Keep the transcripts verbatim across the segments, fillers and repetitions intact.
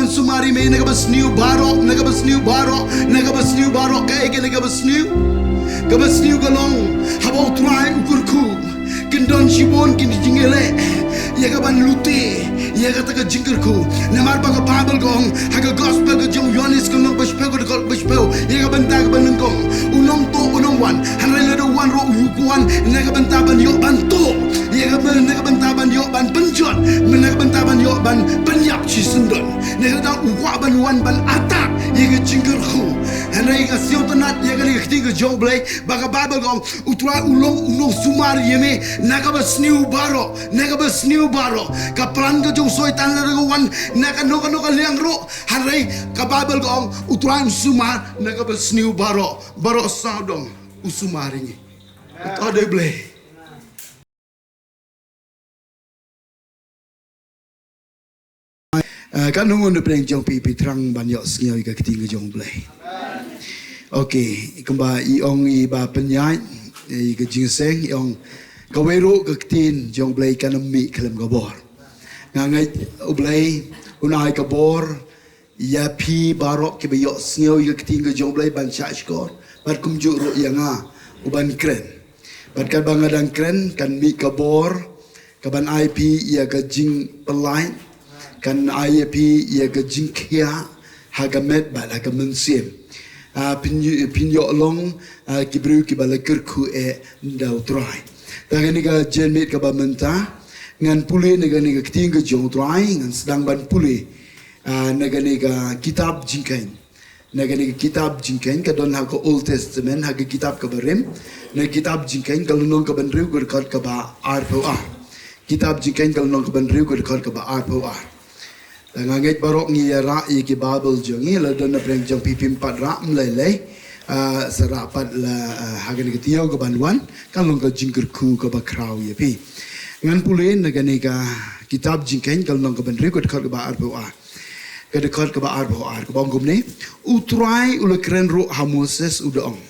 Sumar ïa me na kaba sniew baroh, na kaba sniew baroh, na kaba sniew baroh, kaei kane kaba sniew? Kaba sniew ka long, haba U Trai u kyrkhu, kin don shibun ki jingïaleh ïa kaban lute ïa kata ka jingkyrkhu. Namar ba ka Baibl ka ong ha ka Gospel ka jong u Ïoannis ka lynnong ba shiphew ka dkhot ba shiphew, ïa ka bynta kaba nyngkong, u nongtuh u nongwan, hynrei lada u wan ruh u ïoh wan na ka bynta ban ïoh ban tuh, ïa ka byn-, na ka bynta ban ïoh ban pynjot, na ka bynta ban ïoh ban pynïap shisyndon. Na kata u kwah ban wan ban attack ïa ka jingkyrkhu. Hynrei nga sngewtynnat ïa kane ka ktien ka jong U Blei, ba ka Baibl ka ong, U Trai u long u nongsumar ïa me na kaba sniew baroh, na kaba sniew baroh. Ka plan ka jong u Soitan lada ka wan na kano kano ka liang ruh, hynrei ka Baibl ka ong, U Trai un sumar na kaba sniew baroh, baroh sawdong u sumar ïa ngi. Uta u dei U Blei. Ah, katno ngut na pdeng jong phi phi thrang ban ïohsngew ïa ka ktien ka jong U Blei? Okay, kumba i ong i Bah Pynïaid, ïa ka jingïaseng, i ong, kawei ruh ka ktien jong U Blei kan ym mih khlem ka bor. Nga ngeit U Blei un ai ka bor ïa phi baroh kiba ïohsngew ïa ka ktien ka jong U Blei ban shah shkor bad kumjuh ruh ïa nga uban kren. Bad katba nga dang kren, kan mih ka bor kaban ai phi ïa ka jingpyllait, kan ai ïa phi ïa ka jingkhiah ha ka met bad ha ka mynsiem. Ah, phin ïoh, phin ïoh long, ah, ki briew kiba la kyrkhu eh da U Trai. Te ha kane ka janmiet kaba mynta, ngan pule na kane ka ktien ka jong U Trai, ngan sdang ban pule, ah, na kane ka kitab Jingkheiñ. Na kane ka kitab Jingkheiñ, ka don ha ka Old Testament, ha ka kitab kaba rim. Na ka kitab Jingkheiñ, ka lynnong kaba hynriew, ka dkhot kaba arphew ar. Kitab Jingkheiñ, ka lynnong kaba hynriew, ka dkhot kaba arphew ar. Te nga ngeit baroh ngi ïa rah ïa ki Baibl jong ngi, lada don na pdeng jong phi phim pat rah, ym lei lei. Ah, sa rah pat la, ah, ha kane ka taïew kaban wan, kan long ka jingkyrkhu kaba khraw ïa phi. Ngan pule na kane ka kitab Jingkheiñ, ka lynnong kaba hynriew, ka dkhot kaba arphew ar. Ka dkhot kaba arphew ar, kaba ong kumne: U Trai u la kren ruh ha u Moses u da ong: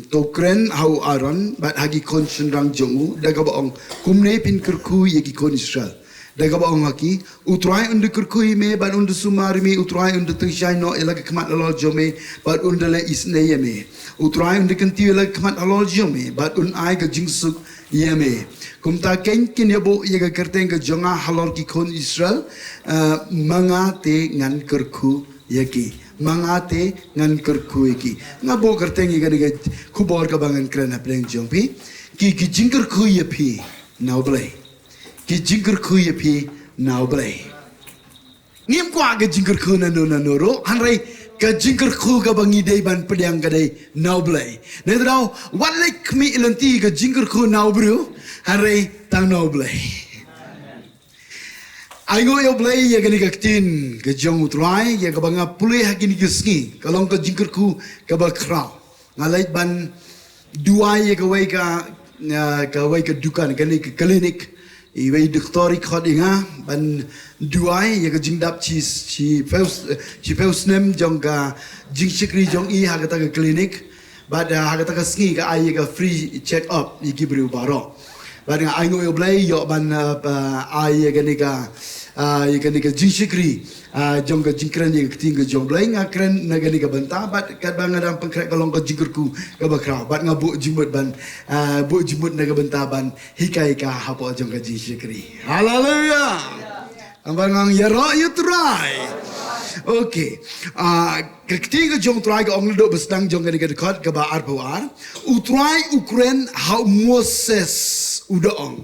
To kren ha u Aaron bad ha ki khun shynrang jong u, da kaba ong: Kumne phin kyrkhu ïa ki khun Israel, da kaba ong ha ki: U Trai un da kyrkhu ïa me bad un da sumar ïa me, U Trai un da tyngshaiñ noh ïa la ka khmat halor jong me bad un da leh isynei ïa me. U Trai un da kyntiew ïa la ka khmat halor jong me bad un ai ka jingsuk ïa me. Kumta keiñ kin ïa buh ïa ka kyrteng ka jong nga halor ki khun Israel, eh, ma nga te ngan kyrkhu ïa ki. Ma nga te ngan kyrkhu ïa ki. Nga buh kyrteng ïa kane ka khubor kaba ngan kren ha pdeng jong phi. Ki, ki jingkyrkhu ïa phi na U Blei. Ki jingkyrkhu ïa phi na U Blei. Ngim kwah ka jingkyrkhu na no na no ruh, hynrei ka jingkyrkhu kaba ngi dei ban pdiang ka dei na U Blei. Nangta daw, wat leit khmih lynti ka jingkyrkhu na u briew, hynrei tang na U Blei. Ai nguh ïa U Blei ïa kane ka ktien ka jong U Trai, ïa kaba nga pule ha kine ki sngi, ka long ka jingkyrkhu kaba khraw. Nga leit ban duwai ïa kawei ka, ah, kawei ka dukan, kane ka klinik. Iwei doktor i khot ïa nga ban duwai ïa ka jingdap shi, shiphew, shiphew snem jong ka jingshakri jong i ha kata ka klinik. Bad, ah, ha kata ka sngi ka ai ïa ka free check up ïa ki briew baroh. Bad nga ai nguh ïa U Blei ïoh ban, ah, ba ai ïa kane ka, ah, ïa kane ka jingshakri, ah, jong ka jingkren ïa ka ktien ka jong U Blei. Nga kren na kane ka bynta bad katba nga dang pynkhreh ka long ka jingkyrkhu kaba khraw. Bad nga buh jingmut ban, ah, buh jingmut na ka bynta ban hikai ka hapoh jong ka jingshakri. Haleluya. Namar nga ong ïaroh ïa U Trai. Okay. Ah, ka ktien ka jong U Trai ka ong naduh ba sdang jong kane ka dkhot kaba arphew ar. U Trai u kren ha u Moses u da ong.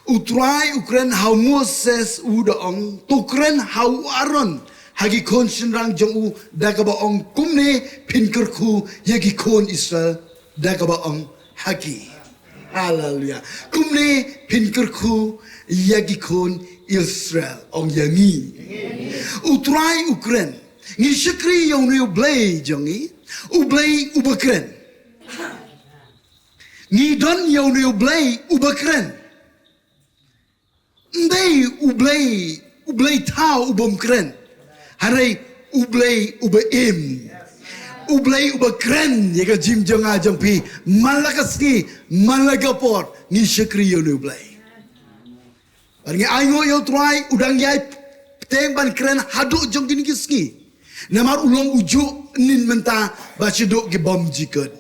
U Trai u kren ha u Moses u da ong. To kren ha u Aaron ha ki khun shynrang jong u da kaba ong: Kumne phin kyrkhu ïa ki khun Israel, da kaba ong ha ki. Haleluya. Kumne phin kyrkhu ïa ki khun Israel, ong ïa ngi. U Trai u kren. Ngi shakri ïa une U Blei jong ngi, U Blei uba kren. Ngi don ïa une U Blei uba kren. Ym dei U Blei, U Blei thaw u bym kren. Hynrei U Blei uba im. U Blei uba kren ïa ka jingim jong nga jong phi. Man la ka sngi, man la ka por, ngi shakri ïa une U Blei. Bad ngi ai nguh ïa U Trai, u dang ïai Teng ban kren haduh jong kine ki sngi. Namar u long u juh nin mynta ba shu duh ki bom jikut.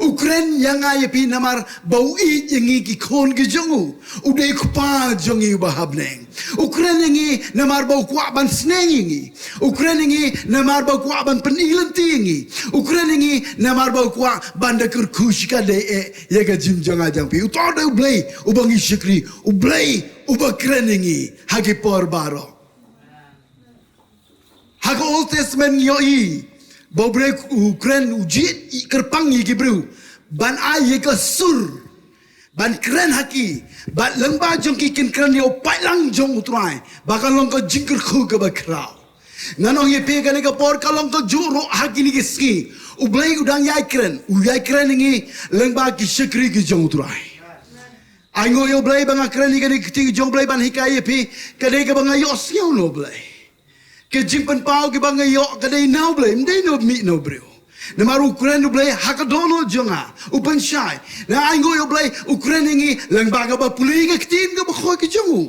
U kren ïa nga ïa phi namar ba u ïeit ïa ngi ki khun ki jong u. U dei u kpa jong ngi uba ha bneng. U kren ïa ngi namar ba u kwah ban sneng ïa ngi. U kren ïa ngi namar ba u kwah ban pyni lynti ïa ngi. U kren ïa ngi namar ba u kwah ban da kyrkhu shi katdei eh ïa ka jingim jong nga jong phi. Uto u dei U Blei uba ngi shakri. U Blei uba kren ïa ngi ha ki por baroh. Ha ka Old Testament ngi ïohi ba U Blei u kren, u jied kyrpang ïa ki briew ban ai ïa ka sur ban kren ha ki, bad lyngba jong ki kin kren ïa u paidlang jong U Trai, ba kan long ka jingkyrkhu kaba khraw. Ngan ong ïa phi kane ka por ka long ka juh ruh ha kine ki sngi. U Blei u dang ïai kren, u ïai kren ïa ngi lyngba ki shakri ki jong U Trai. Ai nguh ïa U Blei ba nga kren ïa kane ka ktien jong U Blei ban hikai ïa phi, ka dei kaba nga ïohsngew na U Blei. Ka jingpynpaw kaba nga ïoh ka dei na U Blei, ym dei na u mih na u briew. Namar u kren U Blei ha ka dohnud jong nga, u pynshai. Nga ai nguh ïa U Blei, u kren ïa ngi lyngba kaba pule ïa ka ktien kaba khoi ka jong u.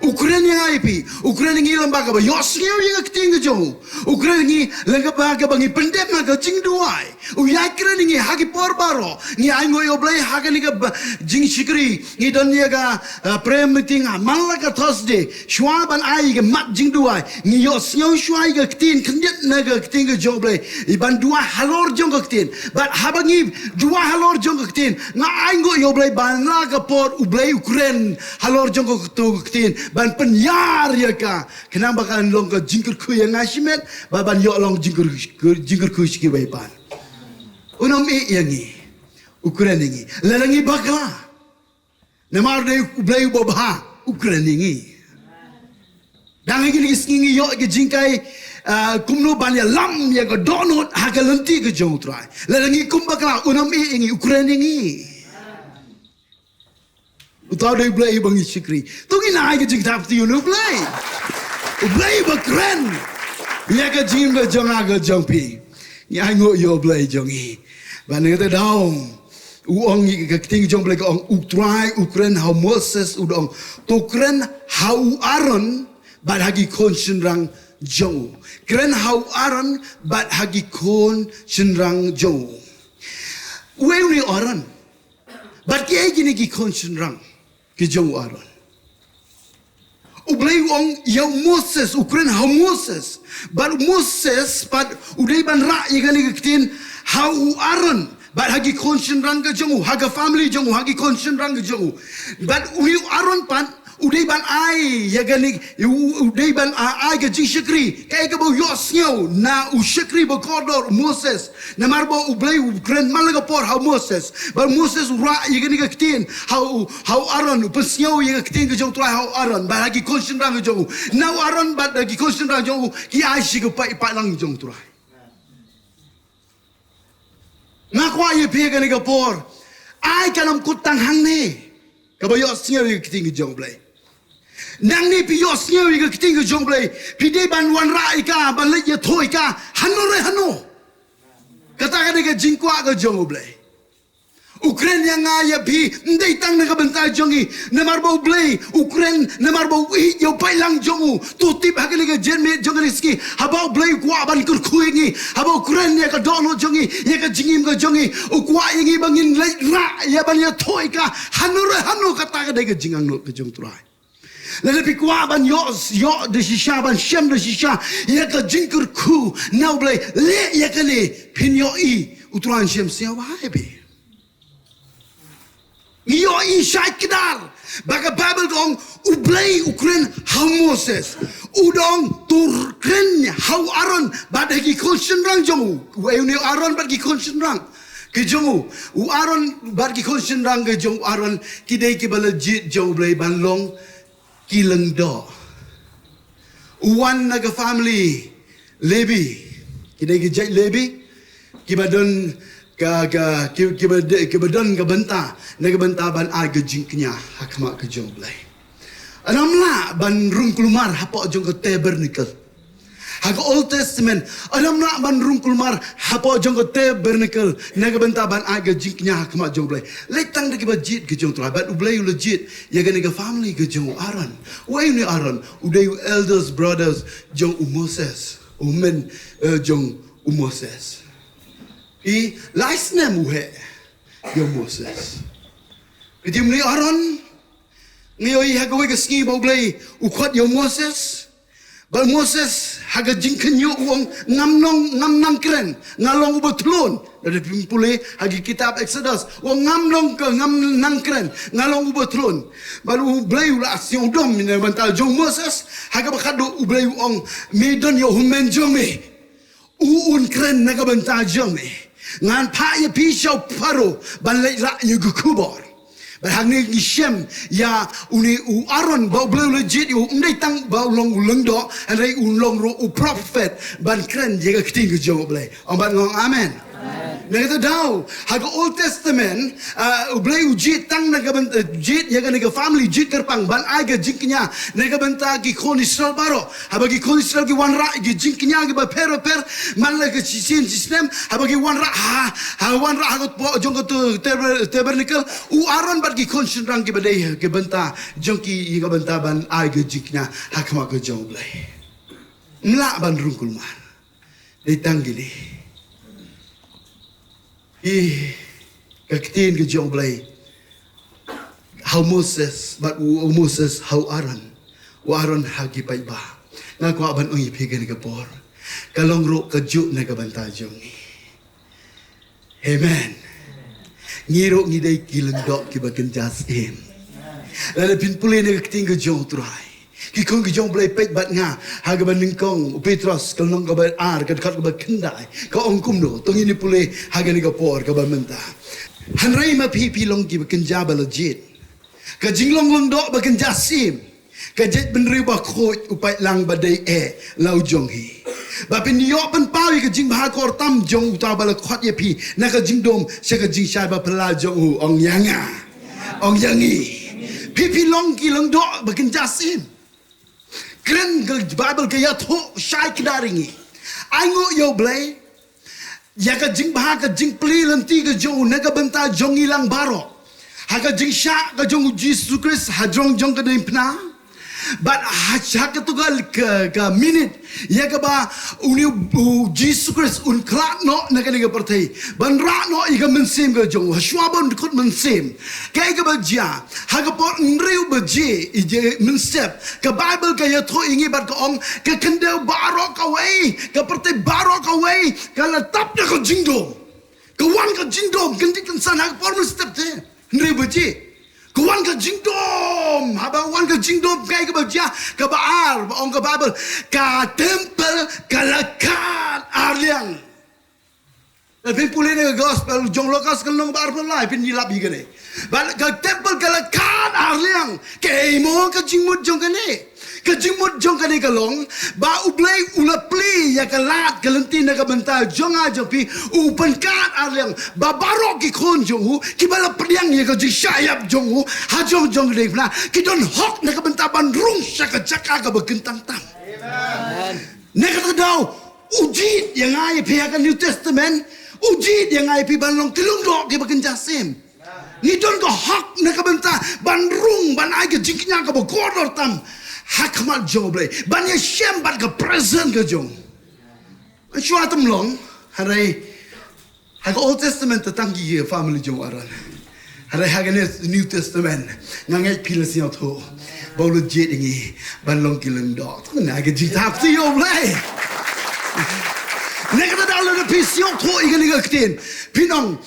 U kren ïa nga ïa phi, u kren ïa ngi lyngba kaba ïohsngew ïa ka ktien ka jong u. U kren ïa ngi lyngba kaba ngi pyndep ha ka jingduwai. U ïai kren ïa ngi ha ki por baroh. Ngi ai nguh ïa U Blei ha kane ka ba-, jingshakri. Ngi don ïa ka, uh, prayer meeting ha man la ka Thursday. Shuwa ban ai ïa ka mat jingduwai, ngi ïohsngew shuwa ïa ka ktien khyndiat na ka ktien ka jong U Blei. Ïa ban duwai halor jong ka ktien. Bad haba ngi duwai halor jong ka ktien, nga ai nguh ïa U Blei ba man la ka por U Blei u kren halor jong ka tu ka ktien ban pynïar ïa ka. Khnang ba kan long ka jingkyrkhu ïa nga shimet, ba ban ïoh long jingkyr-, jingkyrkhu sha kiwei pat. Un ym ïeh ïa ngi. U kren ïa ngi. Lada ngi bakla. Namar dei U Blei uba bha, u kren ïa ngi. Dang ha kine ki sngi ngi ïoh ka jinghikai, ah, kumno ban ïalam ïa ka dohnud ha ka lynti ka jong U Trai. Lada ngi kum bakla, un ym ïeh ïa ngi, u kren ïa ngi. Uta u dei U Blei uba ngi shakri. To ngin ai ka jingthap kti ïa U Blei. U Blei uba kren ïa ka jingim ka jong nga ka jong phi. Ngi ai nguh ïa U Blei jong ngi. Ba na kata ka daw u ong ïa ka ktien jong U Blei ka ong, U Trai u kren ha u Moses, u da ong, to kren ha u Aaron bad ha ki khun shynrang jong u. Kren ha u Aaron bad ha ki khun shynrang jong u. Uei une u Aaron? Bad kiei kine ki khun shynrang ki jong u Aaron? U Blei u ong ïa u Moses, u kren ha u Moses. Bad u Moses pat u dei ban rah ïa kane ka ktien ha u Aaron bad ha ki khun shynrang ka jong u, ha ka family jong u, ha ki khun shynrang ka jong u. Bad une u Aaron pat u dei ban ai ïa kane, u, u dei ban, ah, ai ka jingshakri kaei kaba u ïohsngew na u shakri ba kordor u Moses. Namar ba U Blei u kren man la ka por ha u Moses. Bad u Moses u rah ïa kane ka ktien ha u, ha u Aaron, u pynsngew ïa ka ktien ka jong U Trai ha u Aaron bad ha ki khun shynrang ka jong u. Na u Aaron bad ha ki khun shynrang jong u ki ai sha ka paid, paidlang jong U Trai. Nga kwah ïa phi kane ka por, ai ka nam kut tang hangne kaba ïohsngew ïa ka ktien ka jong U Blei. Nangne phi ïohsngew ïa ka ktien ka jong U Blei, phi dei ban wanrah ïa ka, ban leit ïathuh ïa ka hano re hano. Kata ka dei ka jingkwah ka jong U Blei. U kren ïa nga ïa phi ym dei tang na ka bynta jong ngi. Namar ba U Blei u kren, namar ba u ïeit ïa u paidlang jong u. To tip ha kane ka janmiet jong kane ka sngi, haba U Blei u kwah ban kyrkhu ïa ngi, haba u kren ïa ka dohnud jong ngi, ïa ka jingim ka jong ngi, u kwah ïa ngi ba ngin leit rah ïa ban ïathuh ïa ka hano re hano. Kata ka dei ka jingangnud ka jong U Trai. Lada phi kwah ban ïoh, ïoh da shisha, ban shem da shisha ïa ka jingkyrkhu na U Blei, leh ïa kane, phin ïohi U Trai un shem sngewbha ïa phi. Ngi ïohi shai kdar ba ka Baibl ka ong U Blei u kren ha u Moses, u da ong to kren ha u Aaron bad ha ki khun shynrang jong u. Uei une u Aaron bad ki khun shynrang ki jong u? U Aaron bad ki khun shynrang ki jong u Aaron ki dei kiba la jied jong U Blei ban long ki lyngdoh. U wan na ka family Lebi, ki dei ki jait Lebi kiba don ka, ka, ki, kiba de-, kiba don ka bynta, na ka bynta ban ai ka jingkñia ha khmat ka jong U Blei. Ym lah ban rung kulmar hapoh jong ka tabernacle. Ha ka Old Testament, ym lah ban rung kulmar hapoh jong ka tabernacle na ka bynta ban ai ka jingkñia ha khmat jong U Blei. Leit tang da kiba jied ki jong U Trai, bad U Blei u la jied ïa kane ka family ka jong u Aaron. Uei une u Aaron? U dei u eldest brothers jong u Moses, u hynmen, eh, jong u Moses. Phi, lai snem u heh ïa u Moses. Phi tip une u Aaron, ngi ïohi ha kawei ka sngi ba U Blei u khot ïa u Moses. Bad Moses ha ka jingkhynñiuh u ong, ngam long, ngam nang kren, nga long uba thlun. Lada phi pule ha ki kitab Exodus, u ong ngam long ka, ngam nang kren, nga long uba thlun. Bad U Blei u la sngewdom na ka bynta jong u Moses, ha kaba khatduh U Blei u ong, me don ïa u hynmen jong me, u un kren na ka bynta jong me. Ngan phah ïa phi sha u Pharaoh ban leit rah ïa ka khubor. Bad hangne ngi shem ïa une u Aaron ba U Blei u la jied ïa u, ym dei tang ba u long u lyngdoh, hynrei u long ruh u prophet ban kren ïa ka ktien ka jong U Blei. Ong bad nga ong amen. Na kata ka daw, ha ka Old Testament, ah, U Blei u jied tang na ka byn-, eh, jied ïa kane ka family, jied kyrpang ban ai ka jingkñia na ka bynta ki khun Israel baroh. Haba ki khun Israel ki wanrah ïa ki jingkñia kiba pher bapher man la ka shisien shisnem, haba ki wanrah ha, ha wanrah ha ka kpoh jong ka tu-, taber-, tabernacle, u Aaron bad ki khun shynrang kiba dei ha ka bynta jong ki, ïa ka bynta ban ai ka jingkñia ha khmat ka jong U Blei. Ym lah ban rung kulmar. Dei tang kine. Ïa ka ktien ka jong U Blei ha u Moses, bad u, u Moses ha u Aaron. U Aaron ha ki paidbah. Nga kwah ban ong ïa phi kane ka por, ka long ruh kajuh na ka bynta jong ngi. Amen. Ngi ruh ngi dei ki lyngdoh kiba kynja syiem. Lada phin pule na ka ktien ka jong U Trai, ki khun ki jong U Blei, peit bad nga ha kaba nyngkong u Petros, ka lynnong kaba ar, ka dkhot kaba khyndai, ka ong kumno? To ngin ïa pule ha kane ka por kaba mynta. Hynrei ma phi, phi long kiba kynja ba la jied. Ka jinglong lyngdoh ba kynja syiem, ka jaitbynriew bakhuid u pait lang ba dei eh la u jong hi. Ba phin ïoh pynpaw ïa ka jingbha kor tam jong uta ba la khot ïa phi na ka jingdum sha ka jingshai ba phylla jong u, ong ïa nga, ong ïa ngi. Phi, phi long ki lyngdoh ba kynja syiem. Kren ka Baibl ka ïathuh shai kdar ïa ngi. Ainguh ïa U Blei ïa ka jingbha ka jingplie lynti ka jong u na ka bynta jong ngi lang baroh. Ha ka jingshah ka jong U Jisu Khrist hajrong jong ka diengphna. Bad ha, ha katu ka, ka, ka minit ïa kaba une u, U Jisu Khrist un khlad noh na kane ka pyrthei ban rah noh ïa ka mynsiem ka jong u, hashwa ban dkhot mynsiem. Kaei kaba jia? Ha ka por hynriew baje ïa ka mynsiem, ka Baibl ka ïathuh ïa ngi bad ka ong, ka khyndew baroh kawei, ka pyrthei baroh kawei ka la tap da ka jingdum. Ka wan ka jingdum, kynti kynsan ha ka por mynstep te, hynriew baje. Ka wan ka jingdum, haba wan ka jingdum, kaei kaba jia? Kaba ar, ba ong ka Baibl, ka templ ka la khad ar liang. Lada phin pule na ka Gospel jong Lukas ka lynnong ba arphew lai, phin ïalap ïa kane. Ba ka templ ka la khad ar liang. Kaei mo ka jingmut jong kane? Ka jingmut jong kane ka long ba U Blei u la plie ïa ka lad ka lynti na ka bynta jong nga jong phi, u pynkhad ar liang. Ba baroh ki khun jong u kiba la pdiang ïa ka jingshah ïap jong u hajrong jong ka diengphna, ki don hok na ka bynta ban rung sha ka jaka kaba kyntang tam. Amen. Na kata ka daw, u jied ïa nga ïa phi ha ka New Testament, u jied ïa nga ïa phi ban long ki lyngdoh kiba kynja syiem. Ngi don ka hok na ka bynta ban rung, ban ai ka jingkñia kaba kordor tam ha khmat jong U Blei, ban ïashem bad ka presence ka jong u. Shuwa tam long, hynrei ha ka Old Testament te tang ki family jong u Aaron. Hynrei ha ka New Testament, nga ngeit phi la sngewthuh ba u la jied ïa ngi ban long ki lyngdoh. Tang na ka jingthap ti ïa U Blei. Na kata daw lada phi sngewthuh ïa kane ka ktien, phin ong,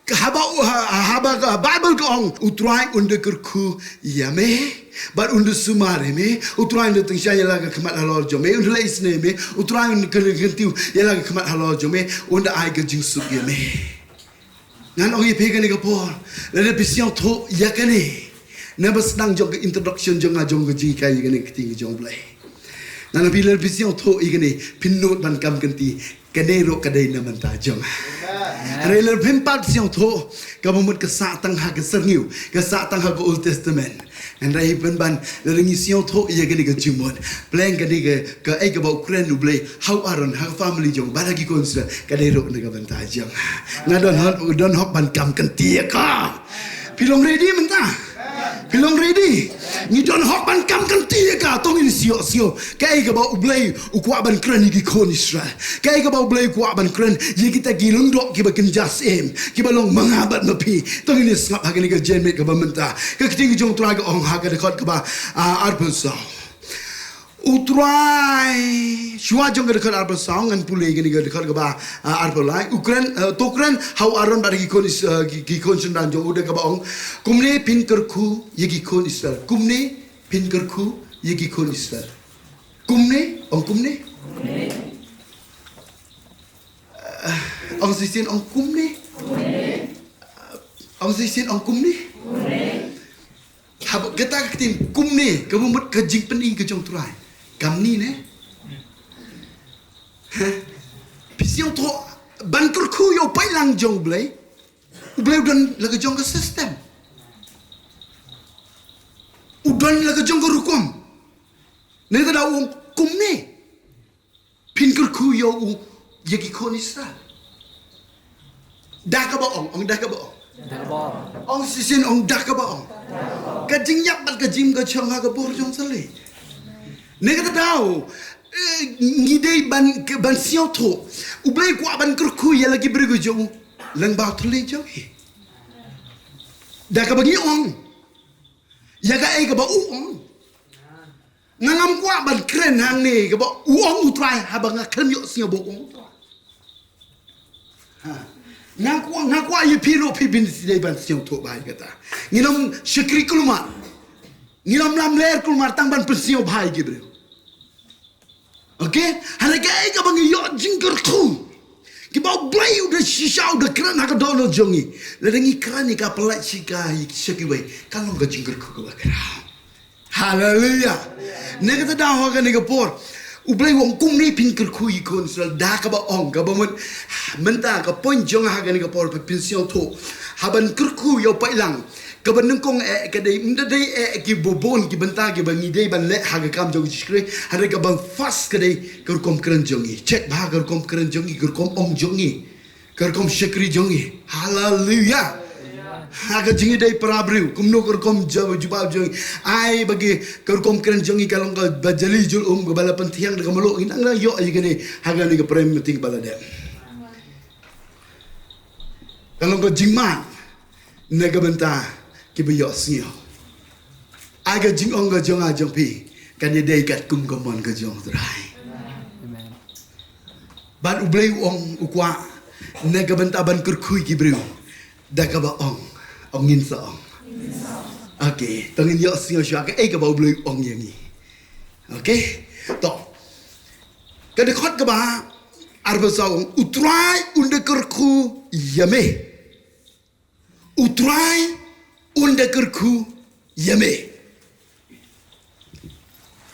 haba, ha-, haba ka Baibl ka ong, U Trai un da kyrkhu ïa me bad un da sumar ïa me, U Trai un da tyngshaiñ ïa la ka khmat halor jong me, un da leh isynei ïa me, U Trai un da kyntiew ïa la ka khmat halor jong me, un da ai ka jingsuk ïa me. Ngan ong ïa phi kane ka por, lada phi sngewthuh ïa kane, na ba sdang jong ka introduction jong nga jong ka jinghikai ïa kane ka ktien ka jong U Blei, ngan ong ïa phi, lada phi sngewthuh ïa kane, phin nud ban kam kynti, kane ruh ka dei na bynta jong nga. Hynrei lada phim pat sngewthuh, kaba mut ka sah tang ha ka syrngiew, ka sah tang ha ka Old Testament. Hynrei pynban lada ngi sngewthuh ïa kane ka jingmut, pleng kane ka, kaei kaba u kren U Blei ha u Aaron, ha ka family jong u bad ha ki khun Israel, ka dei ruh na ka bynta jong nga. Nga don hok, don hok ban kam kynti ïa ka. Phi long ready mynta? Phi long ready? Ngi don hok ban kam kynti ïa ka, to ngin ïohsngew kaei kaba U Blei u kwah ban kren ïa ki khun Israel. Kaei kaba U Blei u kwah ban kren ïa kita ki lyngdoh kiba kynja syiem, kiba long ma nga bad ma phi. To ngin ïa sngap ha kane ka janmiet kaba mynta. Ka ktien ka jong U Trai ka ong ha ka dkhot kaba, ah, arphew saw. U Trai, shuwa jong ka dkhot arphew saw ngan pule kane ka dkhot kaba, ah, arphew lai. U kren, eh, to kren ha u Aaron bad ki khun Is-, eh, ki, ki khun synran jong u da kaba ong, kumne phin kyrkhu ïa ki khun Israel. Kumne phin kyrkhu ïa ki khun Israel. Kumne, ong kumne. Eh, ong shisien ong kumne. Ong shisien ong kumne. Haba kata ka ktien kumne, kaba mut ka jingpyni ka jong U Trai. Kamni ne? Heh? Phi sngewthuh, ban kyrkhu ïa u paidlang jong U Blei. U Blei u don la ka jong ka system. U don la ka jong ka rukom. Nangta da u ong kumne. Phin kyrkhu ïa u, ïa ki khun Israel. Da kaba ong, ong da kaba ong. Da kaba ong. Ong shisien ong da kaba ong. Ka jingïap bad ka jingim ka shong ha ka bor jong u Trai. Ne kata daw, eh, ngi dei ban, ban sngewthuh. U Blei u kwah ban kyrkhu ïa la ki briew ka jong u lyngba u thylliej jong ngi. Da kaba ngi ong. Ïa kaei kaba u ong. Nga ngam kwah ban kren hangne kaba u ong U Trai haba nga khlem ïohsngew ba u ong U Trai. Ha. Nga kwah, nga kwah ïa phi ruh phi phin dei ban sngewthuh bha ïa kata. Ngin ym shakri kulmar. Ngin ym lamler kulmar tang ban pynsngew bha ïa ki briew. Okay? Hynrei kaei kaba ngi ïoh jingkyrkhu. Kiba U Blei u da shisha u da kren ha ka dohnud jong ngi. Lada ngi kren ïa ka pyllait sha ka, sha kiwei. Ka long ka jingkyrkhu kaba khraw. Haleluya. Ne kata daw ha kane ka por. U Blei u ong kumne phin kyrkhu ïa ki khun Israel da kaba ong kaba mut. Mynta ka point jong nga ha kane ka por phin sngewthuh. Haban kyrkhu ïa u paidlang. Kaba nyngkong eh ka dei, ym da dei eh ki bun ki bynta kiba ngi dei ban leh ha ka kam jong u Jisu Khrist. Hynrei kaba first ka dei ka rukom kren jong ngi. Check bha ka rukom kren jong ngi, ka rukom ong jong ngi. Ka rukom shakri jong ngi. Haleluya. Ha ka jingïadei para briew. Kumno ka rukom jubab jong ngi. Ai ba ki ka rukom kren jong ngi ka long kaba jali jul um kaba la pynthiang da ka mluh ngi nang la ïoh ïa kane. Ha kane ka prayer meeting ba la dep. Ka long ka jingmut. Na ka bynta kiba ïohsngew. Ai ka jingong ka jong nga jong phi. Kan ïadei katkum ka mon ka jong U Trai. Amen. Bad U Blei u ong u kwah na ka bynta ban kyrkhu ïa ki briew. Da kaba ong. Ong ngin sa ong. Okay. To ngin ïohsngew shuwa kaei kaba U Blei u ong ïa ngi. Okay. To. Ka dkhot kaba arphew saw ong U Trai un da kyrkhu ïa me. U Trai un da kyrkhu ïa me.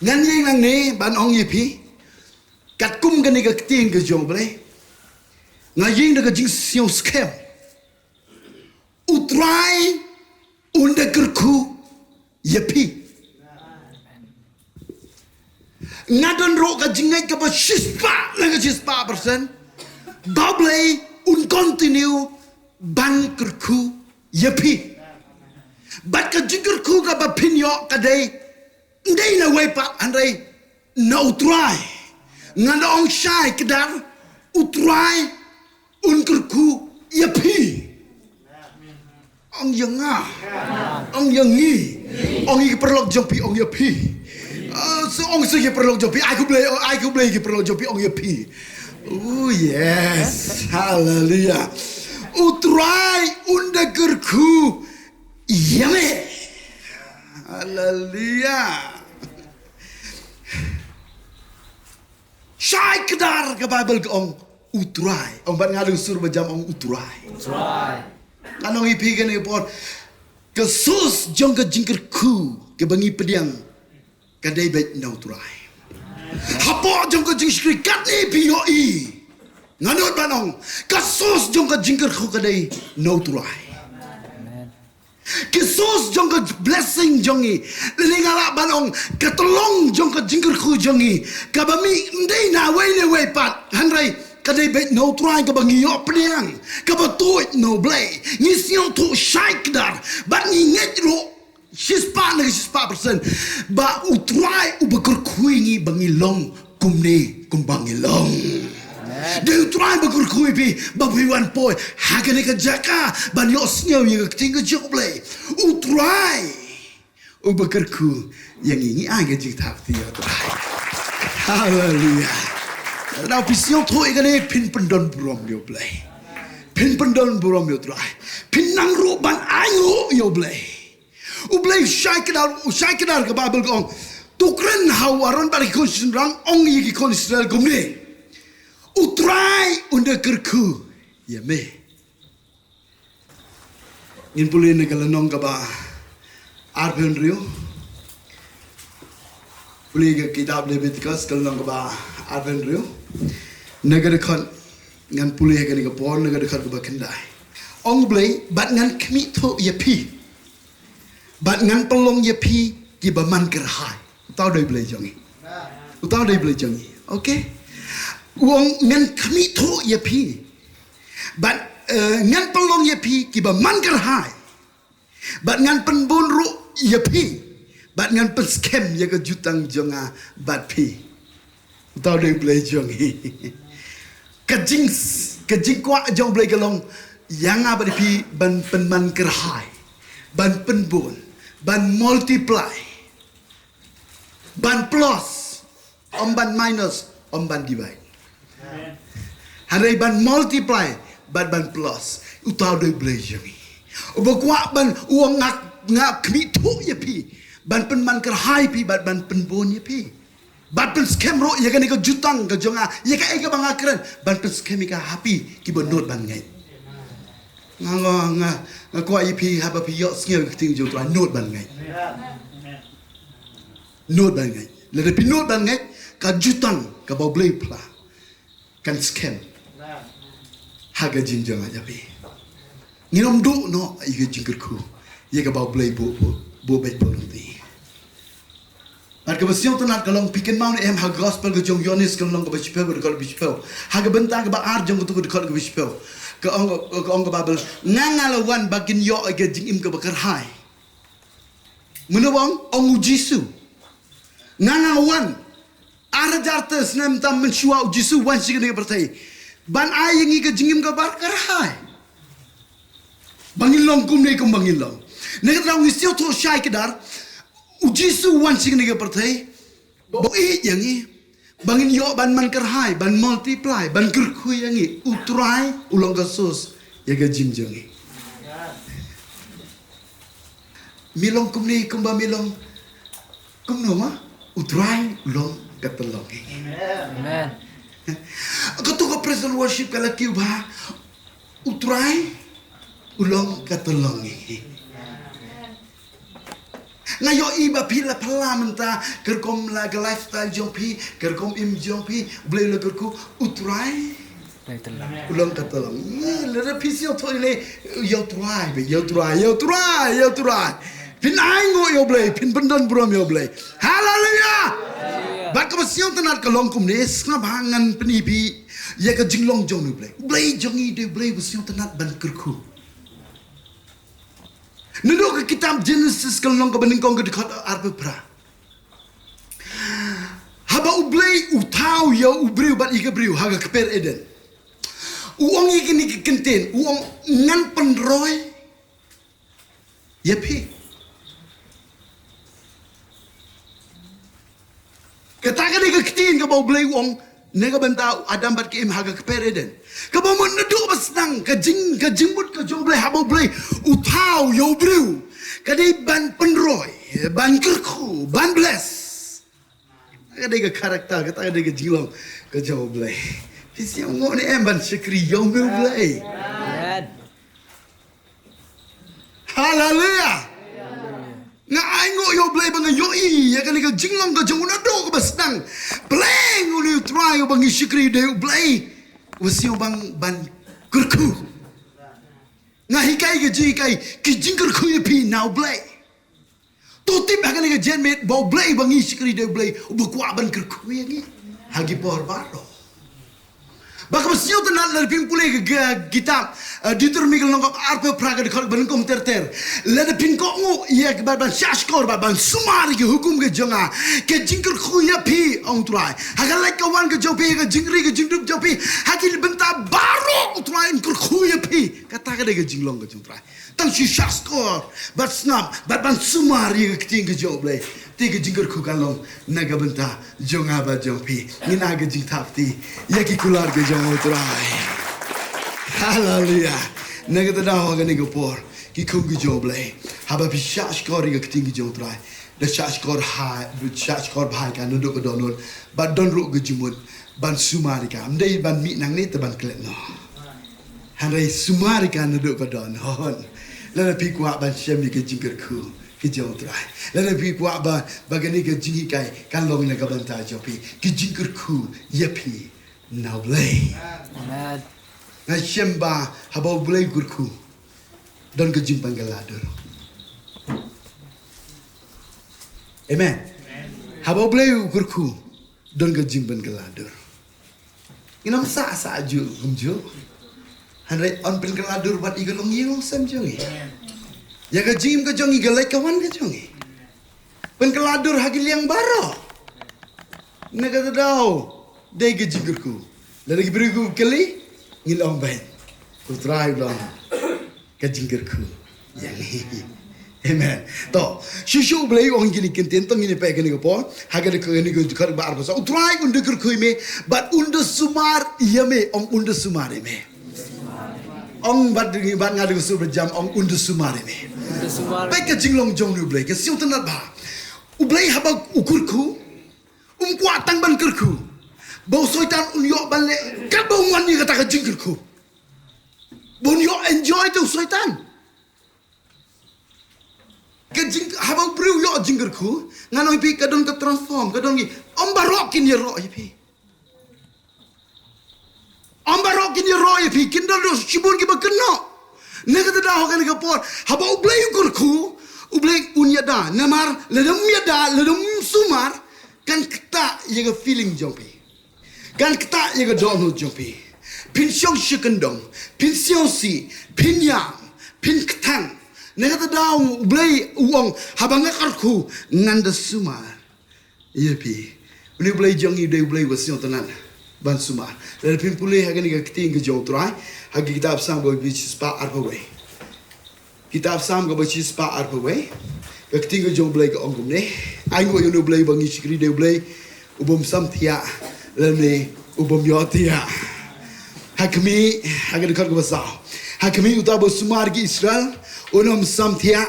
Ngan ïeng nangne ban ong ïa phi. Katkum kane ka ktien ka jong U Blei. Nga ïeng da ka jingsngew skhem. U Trai un da kyrkhu ïa phi. Nga don ruh ka jingngeit kaba shispah na ka shispah percent. Ba U Blei un continue ban kyrkhu ïa phi. Bad ka jingkyrkhu kaba phin ïoh ka dei. Ym dei na wei pat hynrei na U Trai. Ngan da ong shai kdar U Trai un kyrkhu ïa phi. Ong ïa nga. Ong ïa ngi. Ong ïa ki paralok jong phi, ong ïa phi. Ah, so ong sa ïa ki paralok jong phi, ai khublei, ai khublei ïa ki paralok jong phi, ong ïa phi. Oh yes. Haleluya. U Trai un da kyrkhu ïa me. Haleluya. Shai kdar ka Baibl ka ong U Trai. Ong bad nga da ka sur ba jam ong U Trai. U Trai. Ngan ong ïa phi kane ka por. Ka source jong ka jingkyrkhu kaba ngi pdiang ka dei beit na U Trai. Hapoh jong ka jingshakri katne phi ïohi. Nga nud ban ong, ka source jong ka jingkyrkhu ka dei na U Trai. Ki source jong ka blessing jong ngi, lane nga lah ban ong, ka tyllong jong ka jingkyrkhu jong ngi, kaba mih ym dei na wei ne wei pat, hynrei ka dei beit na U Trai, kaba ngi ïoh pdiang, kaba tuid na U Blei. Ngi sngewthuh shai kdar, bad ngi ngeit ruh shispah na shispah persen ba U Trai uba kyrkhu ïa ngi ba ngi long kumne kumba ngi long. Dei U Trai ba kyrkhu ïa phi ba phi wan poi ha kane ka jaka ban ïohsngew ïa ka ktien ka jong U Blei. U Trai uba kyrkhu ïa ngi, ngi ai ka jingthap ïa U Trai. Haleluia. Lada phi sngewthuh ïa kane, phin pyndon burom ïa U Blei. Phin pyndon burom ïa U Trai. Phin nang ruh ban ainguh ïa U Blei. U Blei shai kdar, u shai kdar, ka Baibl ka ong, to kren ha u Aron bad ki khun shynrang, ong ïa ki khun Israel kumne: U Trai un da kyrkhu ïa me. Ngin pule na ka lynnong kaba arphew hynriew. Pule ka kitab Leviticus ka lynnong kaba arphew hynriew. Na ka dkhot, ngan pule ha kane ka por, na ka dkhot kaba khyndai. Ong U Blei, bad ngan khmih thuh ïa phi, bad ngan pynlong ïa phi kiba man kyrhai. Uta u dei U Blei jong ngi. Uta u dei U Blei jong ngi. Okay? U ong ngan khmih thuh ïa phi, bad, eh, ngan pynlong ïa phi kiba man kyrhai, bad ngan pynbun ruh ïa phi, bad ngan pynskhem ïa ka jutang jong nga bad phi. Uta u dei U Blei jong ngi. Ka jing, ka jingkwah jong U Blei ka long ïa nga bad ïa phi ban pynman kyrhai, ban pynbun, ban multiply, ban plus, ym ban minus, ym ban divide. Hynrei ban multiply bad ban plus. Uta u dei U Blei jong ngi. Uba kwah ban, u ong nga, nga khmih thuh ïa phi, ban pynman kyrhai phi bad ban pynbun ïa phi. Ban pynskhem ruh ïa kane ka jutang ka jong nga, ïa kaei kaba nga kren, ban pynskhem ïa ka ha phi kiba nud ban ngeit. Nga, nga, nga, nga kwah ïa phi haba phi ïohsngew ïa ka ktien jong U Trai, nud ban ngeit. Nud ban ngeit. Lada phi nud ban ngeit, ka jutang kaba U Blei u phla kan skhem ha ka jingim jong nga ïa phi. Ngin ym duh noh ïa ka jingkyrkhu ïa kaba U Blei buh, buh, buh beit buh lynti. Bad kaba sngewtynnat ka long, phi kynmaw ne em ha ka gospel ka jong u Ïoannis ka lynnong kaba shiphew, ka dkhot kaba shiphew. Ha ka bynta kaba ar jong katu ka dkhot kaba shiphew, ka ong, ka ong ka Baibl, nga nga la wan ba kin ïoh ïa ka jingim kaba kyrhai. Mano ba ong? Ong u Jisu. Nga nga wan. Ar hajar te snem tam mynshuwa u Jisu wan sha kane ka pyrthei ban ai ïa ngi ka jingim kaba kyrhai, ba ngin long kumne kumba ngin long. Na kata ngi sngewthuh shai kdar, u Jisu wan sha kane ka pyrthei ba u ïeit ïa ngi, ba ngin ïoh ban man kyrhai, ban multiply, ban kyrkhu ïa ngi. U Trai u long ka source ïa ka jingim jong ngi. Mi long kumne kumba mi long kumno ma, U Trai u long ka tyllong. Amen. Katu ka praise and worship ka la kiew ba U Trai u long ka tyllong. Nga ïohi ba phi la phylla mynta, ka rukom la ka lifestyle jong phi, ka rukom im jong phi, U Blei u la kyrkhu, U Trai u long ka tyllong. Ïa, lada phi sngewthuh ïa U Trai, ba ïa U Trai, ïa U Trai, ïa U Trai. Phin ainguh ïa U Blei, phin pyndon burom ïa U Blei. Haleluia. Bad kaba sngewtynnat ka long kumne, sngap ha ngan pyni phi ïa ka jinglong jong U Blei. U Blei jong ngi dei U Blei ba sngewtynnat ban kyrkhu. Naduh ka kitab Genesis ka lynnong kaba nyngkong ka dkhot arphew phra. Haba U Blei u thaw ïa u briew bad ïa ka briew ha ka kper Eden, u ong ïa kine ki kyntien, u ong ngan pynroi ïa phi. Kata ka dei ka ktien kaba U Blei u ong na ka bynta u Adam bad ka Im ha ka kper Eden. Kaba mut naduh ba sdang ka jing, ka jingmut ka jong U Blei, haba U Blei u thaw ïa u briew, ka dei ban pynroi, ban kyrkhu, ban bless. Ka dei ka character, kata ka dei ka jinglong ka jong U Blei. Phi sngew nguh ne em ban shakri ïa U Blei? Amen. Haleluia. Nga ainguh ïa U Blei ba nga ïohi ïa kane ka jinglong ka jong u naduh kaba sdang. Blei, une U Trai uba ngi shakri dei U Blei Uba sngewbang ban kyrkhu. Nga hikai ka jinghikai, ki jingkyrkhu ïa phi na U Blei. To tip ha kane ka janmiet ba U Blei ba ngi shakri da U Blei, uba kwah ban kyrkhu ïa ngi ha ki por baroh. Ba kaba sngewtynnat lada phin pule ka, ka kitab, eh, Deuteronomi ka lynnong kaba arphew phra ka dkhot ba nyngkong ter ter. Lada phin kohnguh ïa ka ban, ban shahshkor, ban, ban sumar ïa ki hukum ka jong nga, ka jingkyrkhu ïa phi, ong U Trai. Ha ka leit ka wan ka jong phi, ha ka jingri ka jingdup jong phi, ha ki bynta baroh U Trai un kyrkhu ïa phi. Kata ka dei ka jinglong ka jong U Trai. Tang shu shahshkor bad sngap bad ban sumar ïa ka ktien ka jong U Blei. Te ka jingkyrkhu kan long na ka bynta jong nga bad jong phi. Ngin ai ka jingthap kti ïa ki kular ka jong U Trai. Haleluya. Na kata daw ha kane ka por, ki khun ki jong U Blei, haba phi shahshkor ïa ka ktien ka jong U Trai, da shahshkor ha, shahshkor bha ïa ka naduh ka dohnud bad don ruh ka jingmut ban sumar ïa ka. Ym dei ban mih nangne te ban klet noh. Hynrei sumar ïa ka naduh ka dohnud. Lada phi kwah ban shem ïa ka jingkyrkhu ka jong U Trai, lada phi kwah ba, ba kane ka jinghikai kan long na ka bynta jong phi, ka jingkyrkhu ïa phi na U Blei. Amen. Nga shem ba haba U Blei u kyrkhu, don ka jingpynkylla dur. Amen. Haba U Blei u kyrkhu, don ka jingpynkylla dur. Ngin ym sah sah juh kumjuh. Hynrei yn pynkylla dur bad ïa ka longïing longsem jong ngi, ïa ka jingim ka jong ngi, ka leit ka wan ka jong ngi. Pynkylla dur ha ki liang baroh. Na kata daw, dei ka jingkyrkhu. Lada ki briew ki kylli, ngin ong beit, U Trai u long ka jingkyrkhu ïa ngi. Amen. To, shuh shuh U Blei u ong kine ki ktien, to ngin ïa peit kane ka por, ha kane ka, kane ka dkhot ba arphew saw. U Trai un da kyrkhu ïa me bad un da sumar ïa me, ong un da sumar ïa me. Ong bad ngi, bad nga da ka sur ba jam, ong un da sumar ïa me. Peit ka jinglong jong U Blei, ka sngewtynnat bha. U Blei haba u kyrkhu, um kwah tang ban kyrkhu ba u Soitan un ïoh ban leh katba un wan ïa kata ka jingkyrkhu, ba un ïoh enjoy te u Soitan. Ka jing, haba u briew u ïoh jingkyrkhu, ngan ong ïa phi, ka don ka transform, ka don ki, ym baroh kin ïaroh ïa phi. Ym baroh kin ïaroh ïa phi, kin don ruh shibun kiba kynnoh. Na kata daw ha kane ka por, haba U Blei u kyrkhu, U Blei un ïada. Namar lada um ïada, lada um sumar, kan ktah ïa ka feeling jong phi, kan ktah ïa ka dohnud jong phi. Phin shong shi kyndong, phin sngewsih, phin ïam, phin kthang. Na kata daw U Blei u ong, haba nga kyrkhu, ngan da sumar ïa phi. Une U Blei jong ngi u dei U Blei uba sngewtynnat ban sumar. Lada phin pule ha kane ka ktien ka jong U Trai, ha ka kitab Salm kaba shispah arphew wei. Kitab Salm kaba shispah arphew wei. Ka ktien ka jong U Blei ka ong kumne. Ai nguh ïa une U Blei uba ngi shakri da U Blei, u bym samthiah lane u bym ïohthiah. Ha khmih, ha ka dkhot kaba saw. Ha khmih uta uba sumar ïa ki Israel, un ym samthiah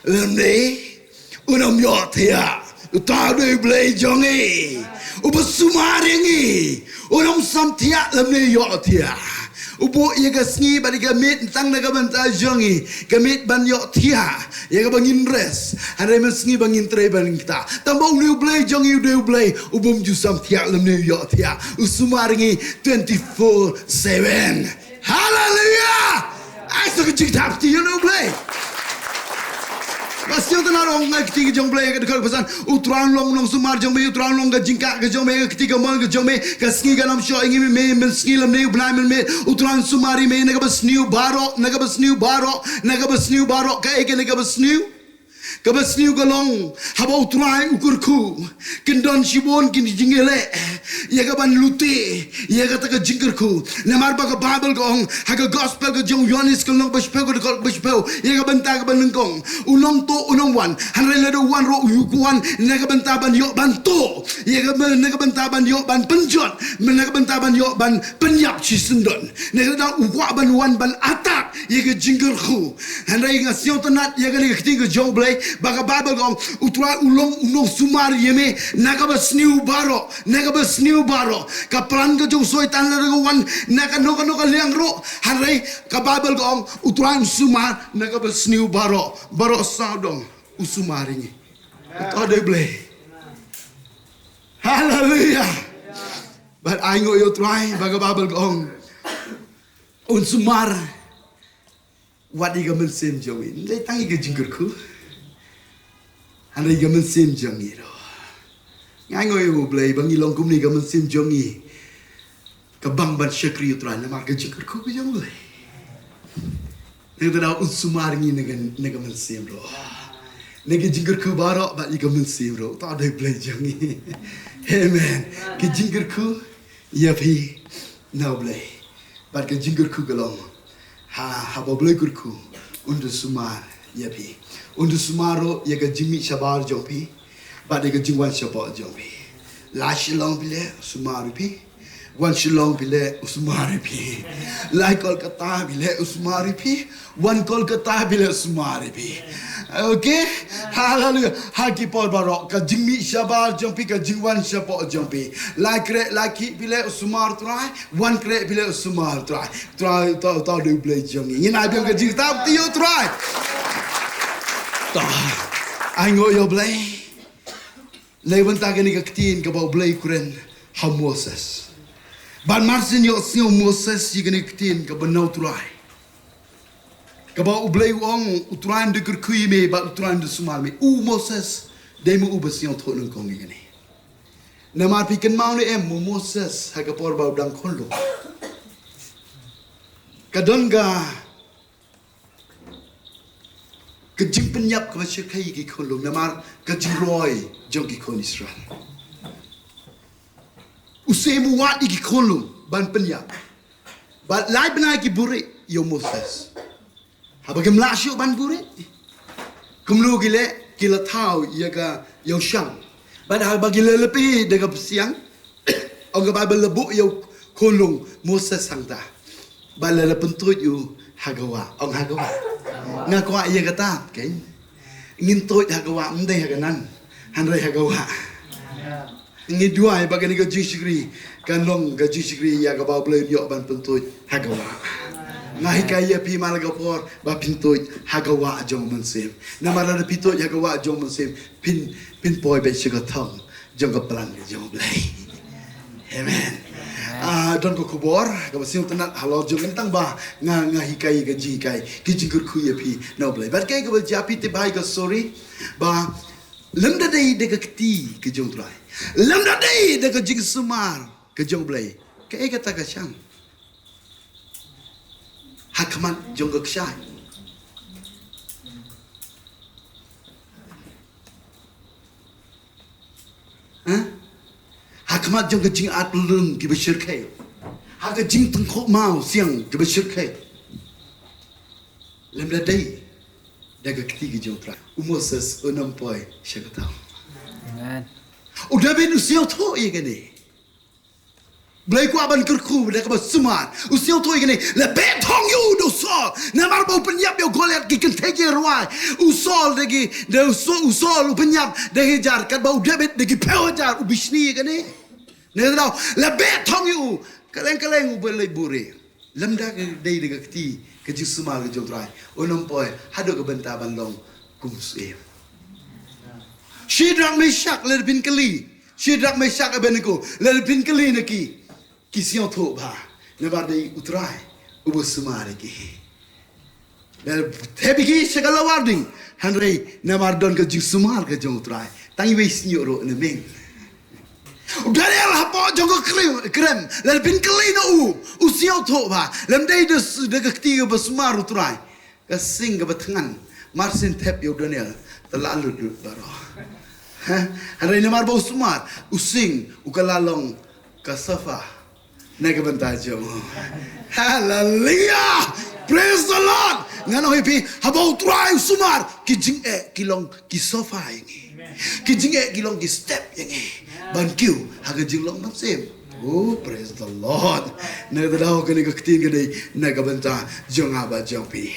lane un ym ïohthiah. Uta u dei U Blei jong ngi, uba sumar ïa ngi, un ym samthiah lane ïohthiah. U buh ïa ka sngi bad ïa ka miet tang na ka bynta jong ngi, ka miet ban ïohthiah, ïa kaba ngin rest. Hynrei mynsngi ba ngin trei ban ktah. Tangba une U Blei jong ngi u dei U Blei u bym ju samthiah lane ïohthiah. U sumar ïa ngi twenty-four seven. Haleluya! Ai sa ka jingthap kti ïa U Blei. Ba sngewtynnat ong ka ktien ka jong U Blei, ka dkhot ba san. U Trai un long u nongsumar jong me, U Trai un long ka jingkah ka jong me, ka kti kamon ka jong me. Ka sngi kan ym shoh ïa ngi, me, mynsngi lymne u bnai mynmiet. U Trai un sumar ïa me na kaba sniew baroh, na kaba sniew baroh, na kaba sniew baroh. Kaei kane kaba sniew? Kaba sniew ka long, haba U Trai u kyrkhu, kin don shibun ki jingïaleh ïa kaban lute ïa kata ka jingkyrkhu. Namar ba ka Baibl ka ong ha ka Gospel ka jong u Ïoannis ka lynnong ba shiphew, ka dkhot ba shiphew, ïa ka bynta kaba nyngkong. U nongtuh un ym wan, hynrei lada u wan ruh u ïoh wan na ka bynta ban ïoh ban tuh, ïa ka byn-, na ka bynta ban ïoh ban pynjot, na ka bynta ban ïoh ban pynïap shisyndon. Na ka bynta u kwah ban wan ban attack ïa ka jingkyrkhu. Hynrei nga sngewtynnat ïa kane ka ktien ka jong U Blei, ba ka Baibl ka ong, U Trai u long u nongsumar ïa me na kaba sniew baroh, na kaba sniew baroh. Ka plan ka jong u Soitan lada ka wan na kano kano ka liang ruh, hynrei ka Baibl ka ong, U Trai un sumar na kaba sniew baroh, baroh sawdong u sumar ïa ngi. Uta u dei U Blei. Haleluya. Bad ai nguh ïa U Trai, ba ka Baibl ka ong, Un sumar wat ïa ka mynsiem jong ngi. Ym dei tang ïa ka jingkyrkhu, hynrei ïa ka mynsiem jong ngi ruh. Nga ainguh ïa U Blei ba ngi long kumne, ka mynsiem jong ngi ka bang ban shakri ïa U Trai namar ka jingkyrkhu ka jong U Blei. Nangta da un sumar ngi na ka, na ka mynsiem ruh, na ka jingkyrkhu baroh bad ïa ka mynsiem ruh. To da U Blei jong ngi. Amen. Ka jingkyrkhu ïa phi na U Blei bad ka jingkyrkhu ka long ha, haba U Blei kyrkhu, un da sumar ïa phi. Un da sumar ruh ïa ka jingmih shabar jong phi bad ïa ka jingwan shapoh jong phi. Lai Shillong phi leh, u sumar ïa phi. Wan Shillong phi leh, u sumar ïa phi. Lai Kolkata phi leh, u sumar ïa phi. Wan Kolkata phi leh, u sumar ïa phi. Okay? Hallelujah. Ha ki por baroh, ka jingmih shabar jong phi, ka jingwan shapoh jong phi. Lai kreh lai khih phi leh, u sumar Trai. Wan kreh phi leh, u sumar Trai. Trai, to, to da U Blei jong ngi. Ngin ai biang ka jingtap ïa U Trai. To. Ainguh ïa U Blei. Lei bynta kane ka ktien kaba U Blei u kren ha u Moses. Bad mar shu ïohsngew u Moses ïa kane ka ktien kaba na U Trai, kaba U Blei u ong, U Trai un da kyrkhu ïa me bad U Trai un da sumar ïa me. U Moses dei ma u ba sngewthuh nyngkong ïa kane. Namar phi kynmaw ne em, u Moses ha ka por ba u dang khunlung, ka don ka ka jingpynïap kaba shyrkhei ïa ki khunlung namar ka jingroi jong ki khun Israel. U Syiem u wad ïa ki khunlung ban pynïap. Bad lai bnai ki buhrieh ïa u Moses. Haba kim lah shuh ban buhrieh, kumno ki leh? Ki la thaw ïa ka, ïa u shang. Bad haba ki la leit da ka pyrshang, ong ka Baibl, la buh ïa u khunlung Moses hangta. Bad la, la pyntuid ïa u ha ka wah. Ong ha ka wah. Nga kwah ïa kata, keiñ. Ngin tuid ha ka wah, ym dei ha ka nan. Hynrei ha ka wah. Ngi duwai ba kane ka jingshakri kan long ka jingshakri ïa kaba U Blei un ïoh ban pyntuid ha ka wah. Nga hikai ïa phi man la ka por ba phin tuid ha ka wah jong u Mynsiem. Namar lada phi tuid ha ka wah jong u Mynsiem, phin, phin poi beit sha ka thong jong ka plan ka jong U Blei. Amen. Ah, don ka khubor kaba sngewtynnat halor jong ngi, tang ba nga, nga hikai ka jinghikai, ka jingkyrkhu ïa phi na U Blei. Bad kaei kaba jia, phi tip bha ïa ka story ba lymda dei da ka kti ka jong U Trai, lymda dei da ka jingsumar ka jong U Blei, kaei kata ka shang ha khmat jong ka kshaid? Ha? Ha khmat jong ka jingartatien kiba shyrkhei, ha ka jingtyngkhuh maw siang kiba shyrkhei, lymda dei da ka kti ka jong U Trai, u Moses un ym poi sha ka thong. Amen. U David u sngewthuh ïa kane. Blei kwah ban kyrkhu da kaba sumar. U sngewthuh ïa kane. La beh thong ïa u da u Saul. Namar ba u pynïap ïa u Goliath, ki kynthei ki rwai. U Saul da ki, da u Saul, u Saul u pynïap da ki hajar, katba u David da ki phew hajar, u bishni ïa kane. Ne daw, la beh thong ïa u. Kylleng kylleng u ba leit buhrieh. Lymda ka dei da ka kti ka jingsumar ka jong U Trai, un ym poi haduh ka bynta ban long kum u syiem. Shadrak, Meshak, lada phin kylli Shadrak, Meshak, Abednego, lada phin kylli na ki, ki sngewthuh bha. Namar dei U Trai uba sumar ïa ki. Lada thep ïa ki sha ka lawarding, hynrei namar don ka jingsumar ka jong U Trai, tang iwei snieh ruh na meng. U Daniel hapoh jong ka krem, krem, lada phin kylli na u, u sngewthuh bha. Lymda dei da, da ka kti kaba sumar U Trai, ka sing kaba thngan, mar shu thep ïa u Daniel, te la lut lut baroh. Ha? Hynrei namar ba u sumar, u sing u ka la long ka sofa na ka bynta jong u. Hallelujah! Praise the Lord! Ngan ong ïa phi, haba U Trai u sumar, ki jingeh ki long ki sofa ïa ngi. Ki jingeh ki long ki step ïa ngi ban kiew ha ka jinglong mynsiem. Oh, praise the Lord. Na kata daw kane ka ktien ka dei na ka bynta jong nga bad jong phi.